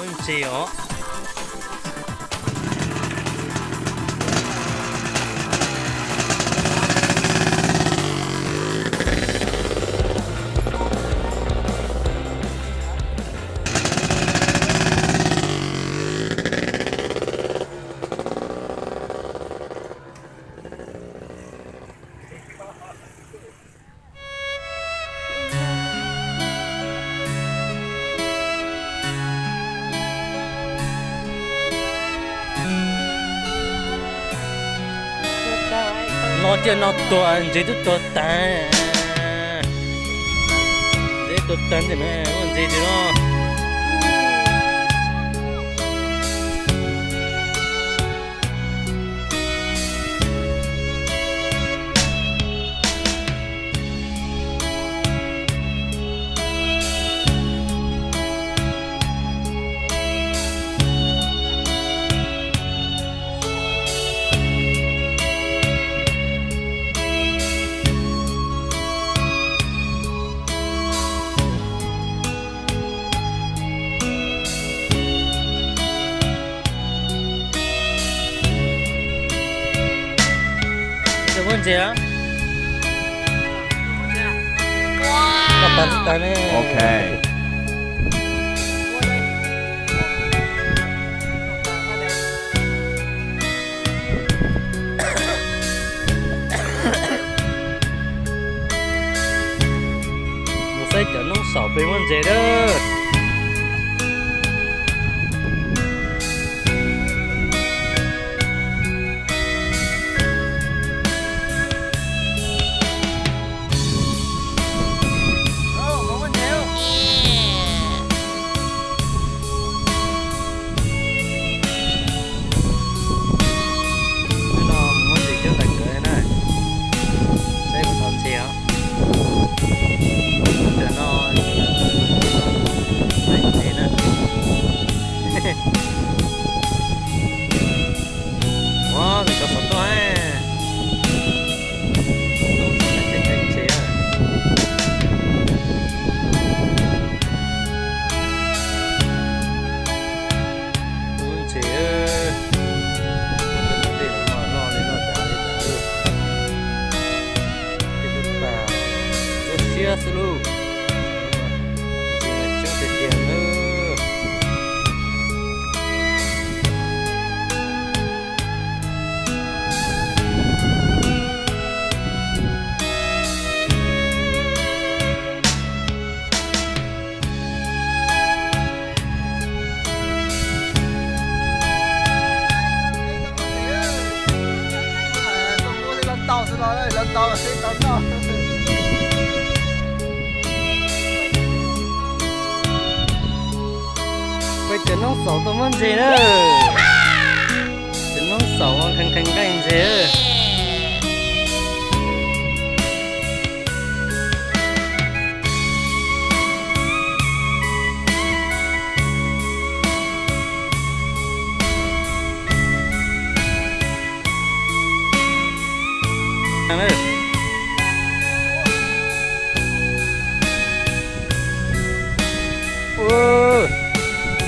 Ntses os. No coj no tuag ntses twb tuag tas. Ntses tuag tas ntawm no, muaj ntses tiag no. Muaj ntses. Koj pas xwb tas ne. Ok. Mus saib cov noob xaum pem muaj ntses lawm. Hnub no mus muab ntses coj ntawm kawd na, saib puas tau ntses os. Cov no ntses na. Ua, ntses cov xov tuaj. Ntses, tej no loj li loj dav li dav. Tej lub pas lub siab xwb lauj. Ntses coob tiag tiag nawb. Peb cov noob xaum tuaj muab ntses na. Cov noob xaum kheev kheev nqaij ntses.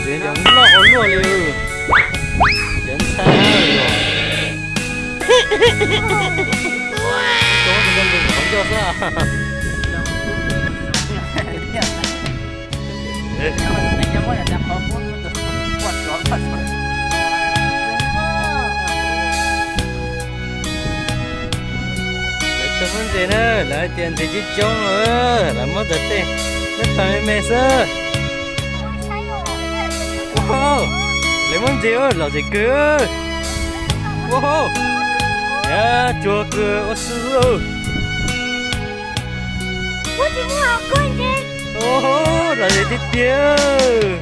Ntses cov loj ua luaj li, cov ntxhab os. Cov ntses qhov ncauj xwb. Lawv tuaj muab ntses na, lawv hais tias ntses coob coob, lawv muab ntawm tej, tej pas me me xwb. Lawv muab ntses lom zem kawg. Tsuag kawg ua si. Lom zem tiag tiag.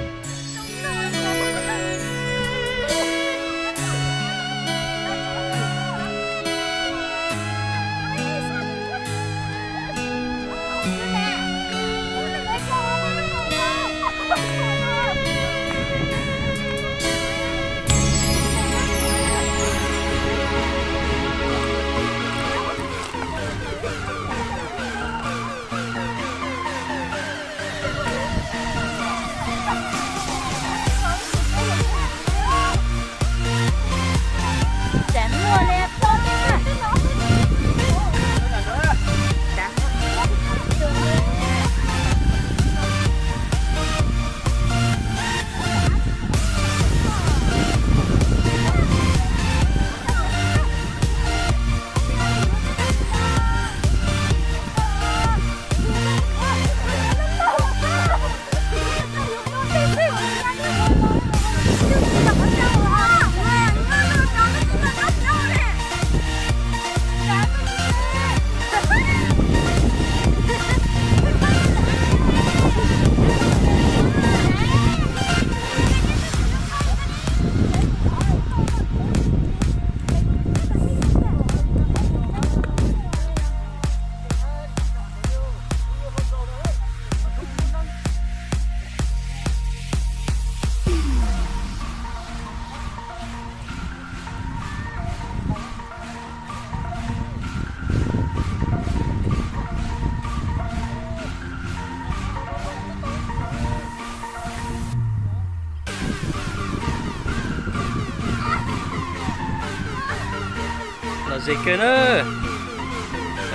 Zem kawg na.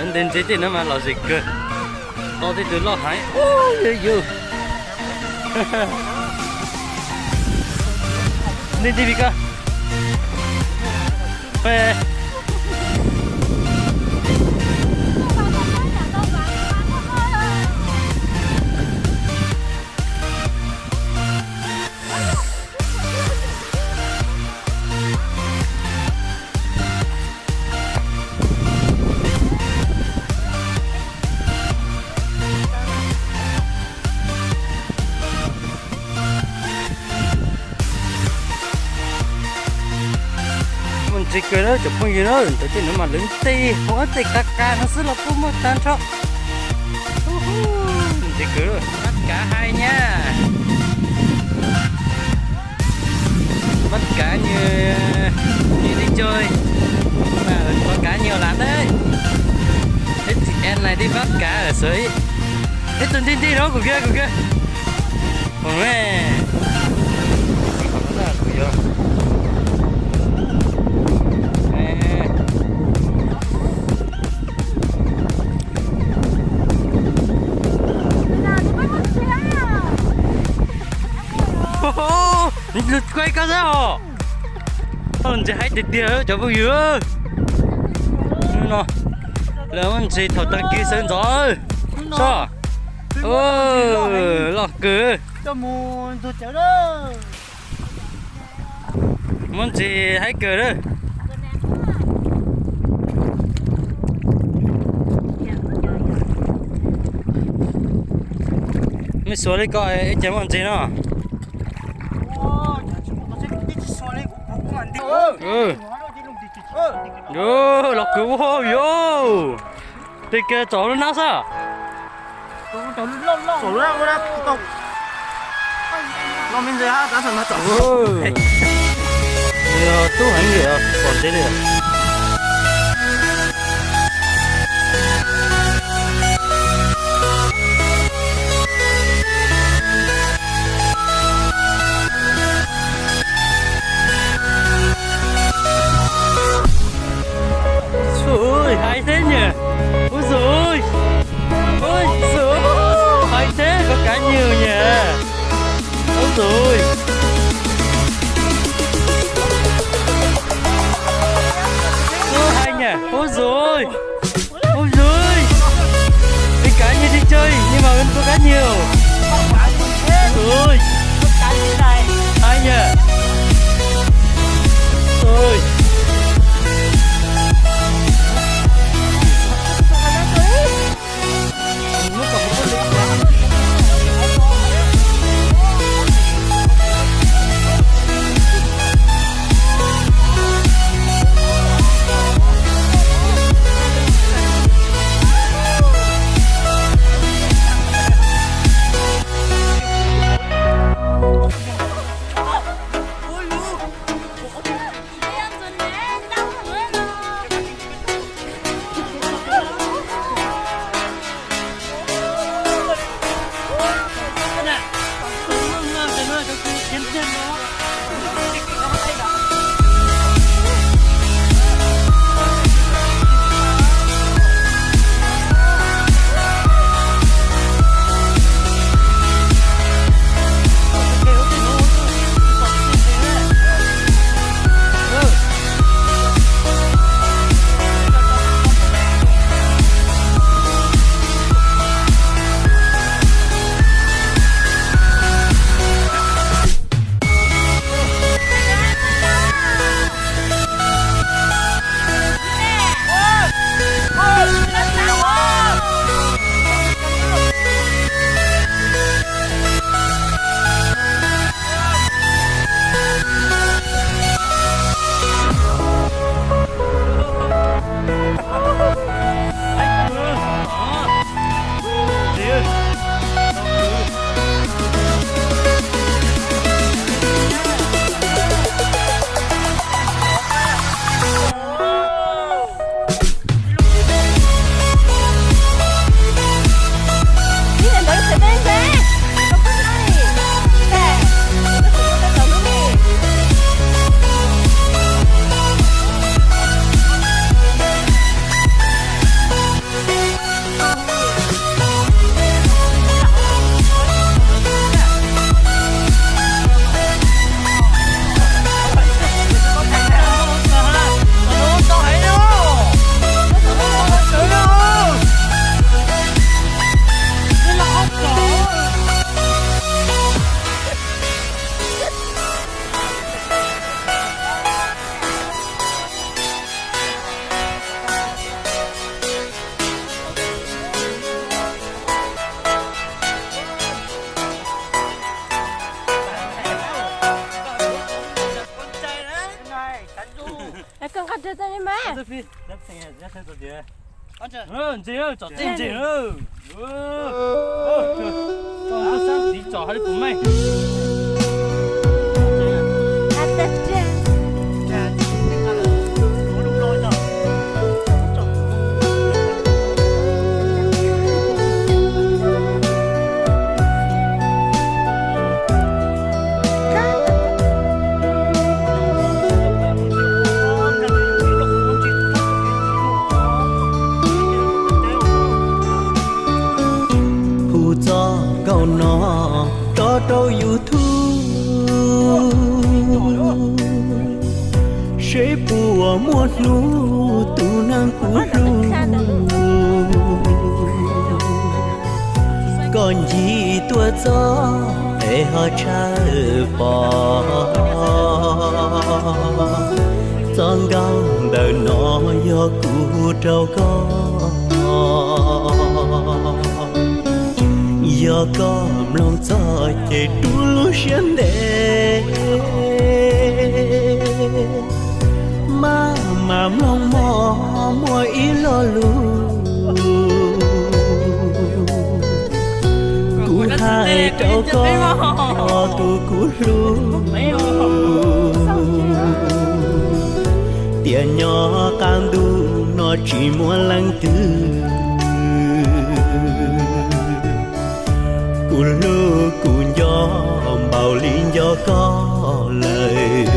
Ntev ntev tej no mas los zem kawg. Tau tej tus loj heev. Yus, nti nti li ko. Muaj ntsis kawg na cov phooj ywg na, ntawm tej no mas lawv tej hauv tej kav kav no xwb los kuj muaj tag nrho. Ntsis kawg, bab kav hais nyab. Bab kav nyuag, nyuag li coj, bab kav nyuag lam teb. Ib txhij en nais tib bab kav xwb. Ib tug nti nti no kuv kiag kuv kiag. Ua me, kuv yog. Lus kuaj koj xwb os. Ntses haib tiag tiag cov phooj ywg. Hnub no lawv muab ntses thaum tag kis sawv ntxov. Sob, loj kawg. Muab ntses haib kawg lawm. Mej xuas li ko ib ce muaj ntses no. Los kwv ua yos. Tej kiag tsom lub nab xwb. Tub heev li, pom ntev li. Ui, hais thiab nyab. Ui, ui, ui, hais thiab koj kav nyws nyab. Ui, ui, ui, hais nyab, ui, ui. Ub yus, peb kav nyws tsis tsawg, nyws mas peb kav nyws. Ub, hais nyab. Ub. Ntses, tsom teb ntses, tsom teb ntses. Txiv tsom hais li kuv mas. Hu txoj nkauj no tso rau YouTube, seb puas muaj hnub tus neeg kuv hlub koj ncig tuaj txog es ho tshawb pom. Txoj nkauj ntawm no yog kuv hu rau koj. Yog koj mloog txog ces rub lub siab ntev, maj mam mloog mog, muaj ib lo lus kuv hais rau koj, tus kuv hlub, tias nyob qab ntuj no tsis muaj leej twg kuv hlub kuv nco npaum li nco koj lawm.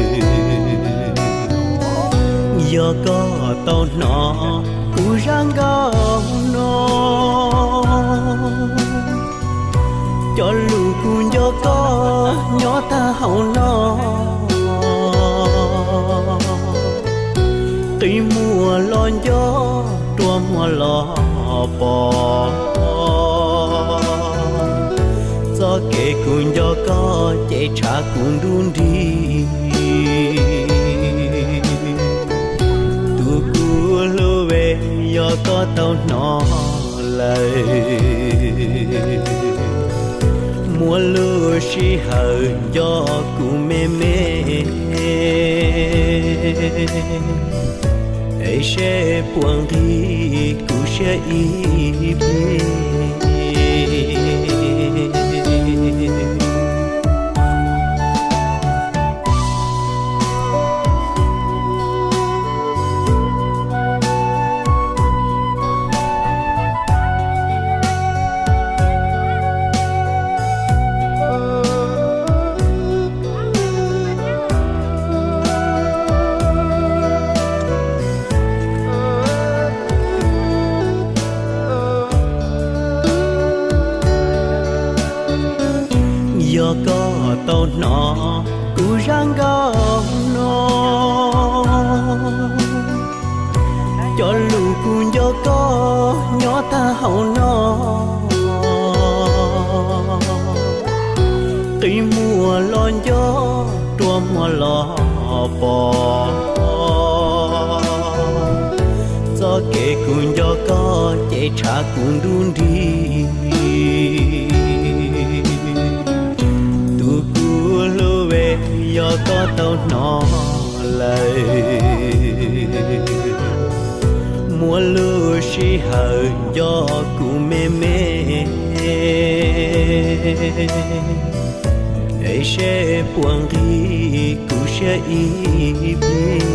Yog koj tau hnov kuv zaj nkauj no, cov lus kuv nco koj nyob tag hauv no, qi muag los nco, rua muag los pom. Txoj kev kuv nco koj ces tshav kuv nruj nrig. Tus kuv hlub, yog koj tau hnov lawm, muaj lub sij hawm nco kuv me me, es seb puas nqig kuv siab ib pliag. Yog koj tau hnov kuv zaj nkauj no, cov lus kuv nco koj nyob tag hauv no, qi muag los nco, rua muag los pom. Txoj kev kuv nco koj ces tshav kuv nruj nrig. Tus kuv hlub, yog koj tau hnov lawm, muaj lub sij hawm nco kuv me me, es seb puas nqig kuv siab ib pliag.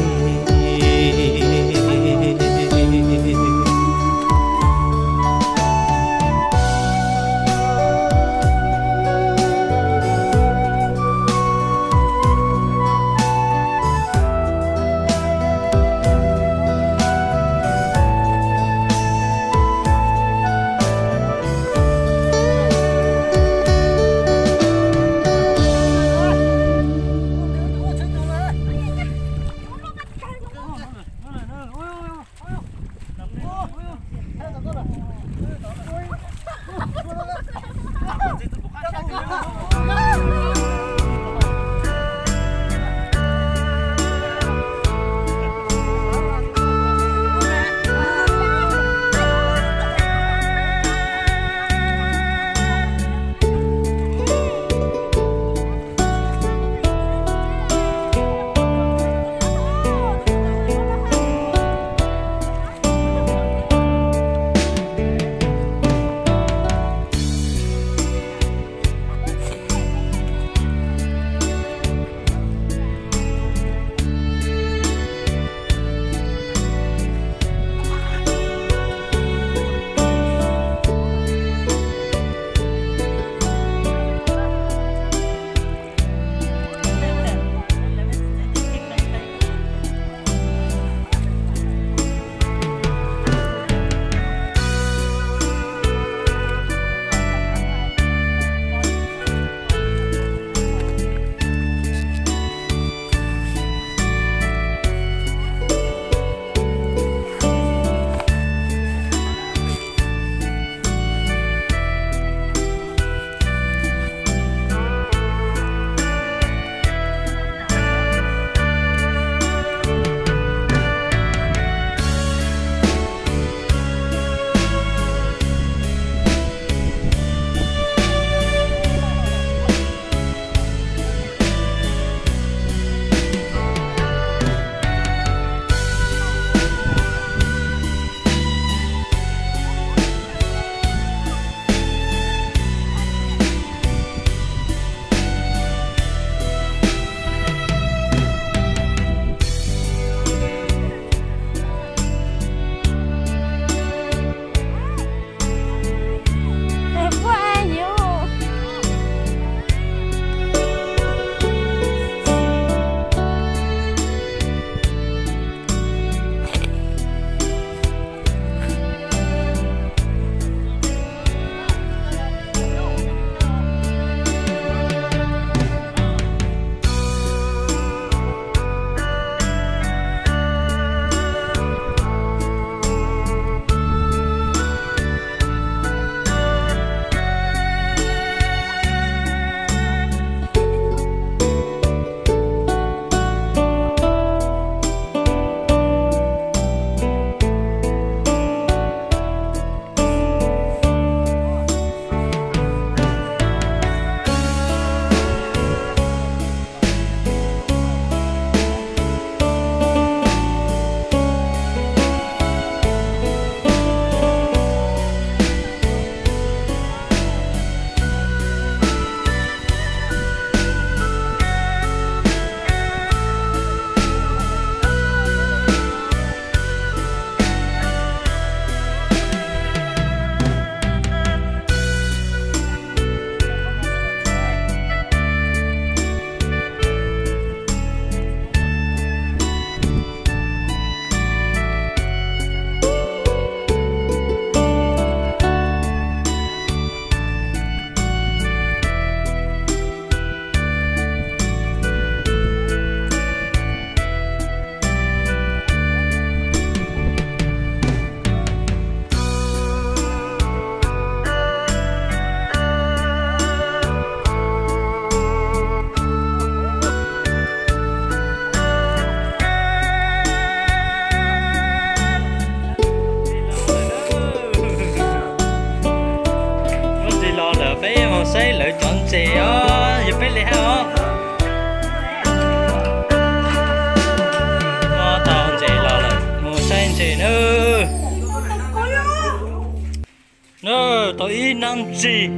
Tau ib nab ntses,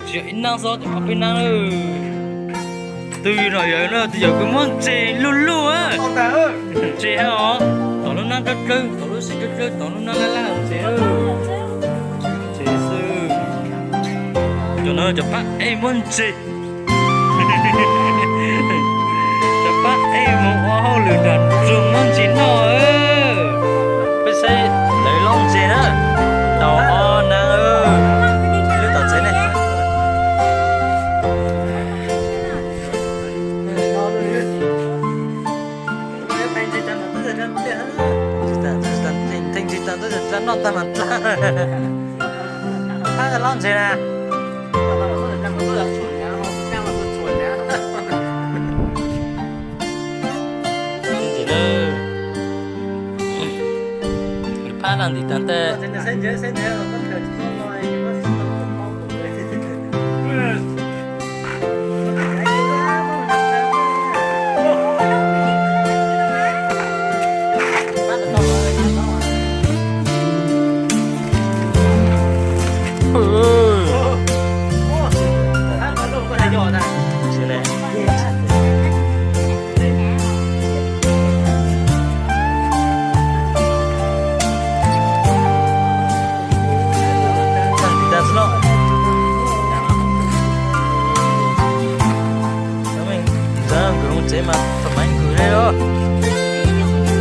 tsis yog ib nab xwb, tau ob peb nab lawm. Twb yog no yawm na, twb yog kuv muab ntses luj luj. Ntses os, tom lub nab dawb dawb, tom lub xim dawb dawb, tom lub nab laj laj ntses. Ntses xwb. Cov no cov phab ej muab ntses. Cov phab ej mus ua hauj lwm nram nroog muab ntses noj. Peb saib lawv loj ntses na, tau ob nab, lub tom tsev ne. Noj tag mas dlha. Phab loj ntses na. Phab no ntim tag ntej. Nkws tsev mas thaum mav nkws li os.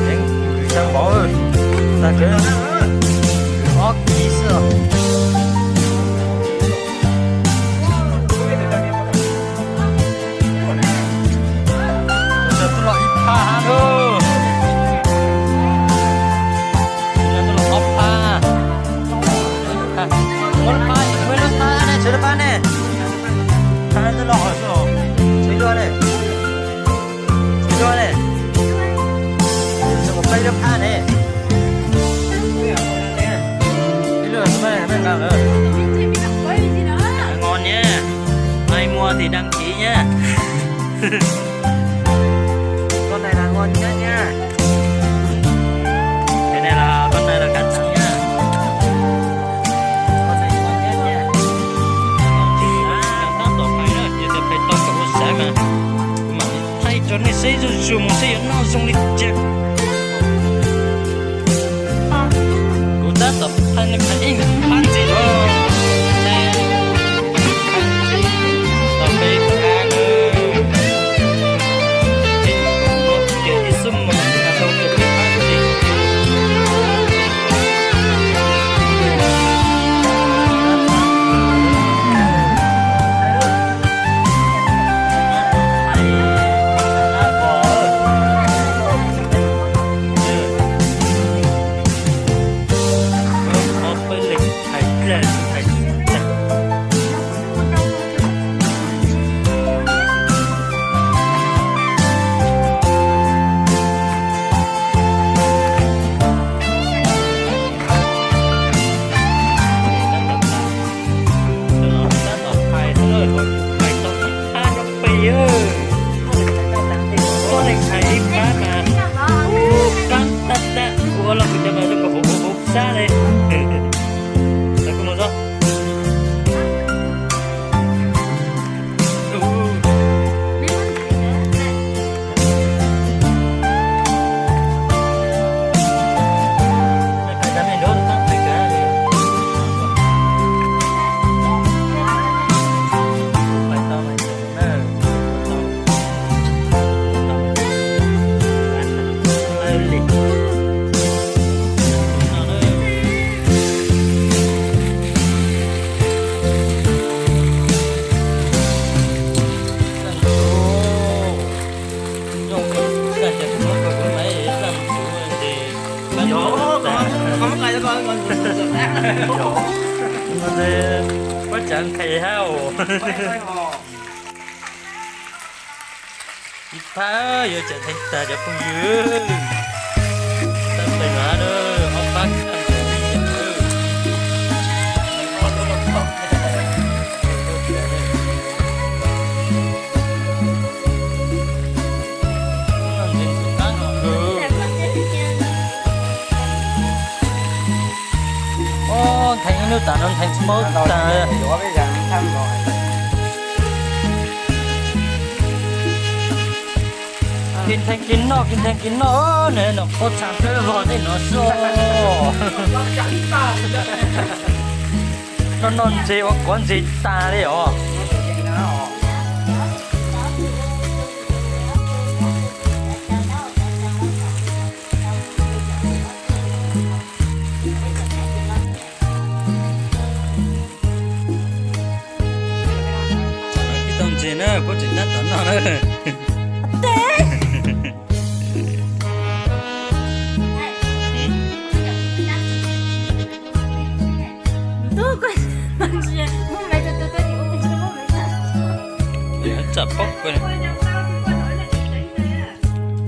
Nkws xya npaum, tag kawg, nkws ob kiv xwb os. Tus twg los ib phab hab lauj. Tus twg los ob phab. Muab lub phab, muab lub phab ne, tshuav lub phab ne. Phab twb loj hos xwb os. Tshuav lub ne. Tshuav lub ne. Tshuav mus plaub lub phab ne. Ib lub, ib lub, ib lub. Ngon nha. Ai mua thì đăng ký nha. Con này là ngon nhất nha. Cái này là, con này là cán trắng nha. Con này ngon nhất nha. Tab tom phais na, yog tias phais tau kom ua xav mas kuv mam li thaij rau nej saib zuj zus mus seb yuav noj zoo li cas. Kuv tab tom thaij nej phais ib phab ntxiv no. Tau peb phab na. Ces ib xuab moos tau peb phab ntxiv. Tab tom phais xwb, phais tau ib phab rau pem. Koj leej phais ib phab mas ub qab tab tab, kuv ua los kuv cov mas zoo nkaus hauv hauv hauv sab li. Lawv kuj mus txog. Ua cas nqhis hab os. Ib phab yuav tseem theej tag cov phooj ywg. Tab tes no ob phab. Ob, nqhis no Tas no ntheev tsis paub tas. Kis ntheev kis noj, kis ntheev kis noj, nws nom qhuav txhav peb vog tej no xwb. Noj noj ntses ua kov ntses tas li os. Tau ntses na, kuv tseem tab tom noj na. Txawm paub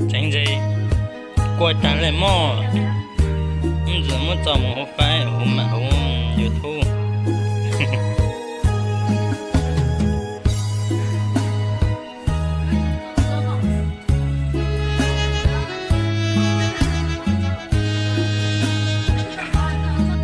tseev ntses kua tas li mog. Ntxim muab tso mus hauv Face, hauv YouTube.